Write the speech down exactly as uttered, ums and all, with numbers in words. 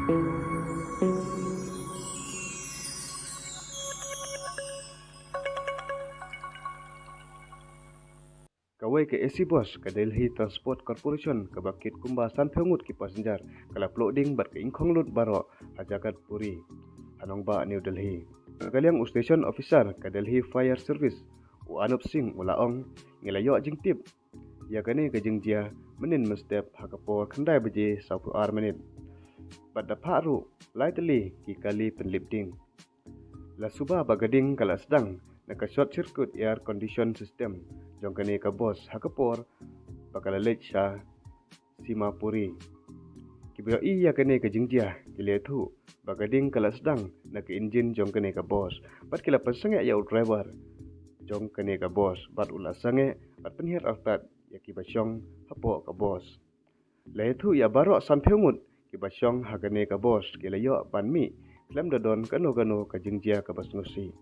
Kawei ka A C bus ka Delhi Transport Corporation kaba kit kumba sanphew ngut ki passenger ka la ploh ding bad ka ingkhong lut baroh ha Jagatpuri, ha nongbah New Delhi. Ka liang u station officer ka Delhi Fire Service, u Anup Singh, u la ong, ngi la ïoh jingtip ïa kane ka jingjia mynnin mynstep ha ka por khyndai baje sawphew ar minit. Bad da phah ruh lai tylli ki kali pynlip ding. La suba ba ka ding ka la sdang na ka short circuit air condition system jong kane ka bus ha ka por ba ka la leit sha Simapuri. Kiba ïohi ïa kane ka jingjia ki la ïathuh ba ka ding ka la sdang na ka engine jong kane ka bus bad ki la pynsangeh ïa u driver jong kane ka bus bad u la sangeh bad pynhiar artat ïa kiba shong hapoh ka bus. La ïathuh ïa baroh sanphew ngut kiba shong ha kane ka bus ki la ïoh ban mih khlem da don kano kano ka jingjia kaba sngewsih.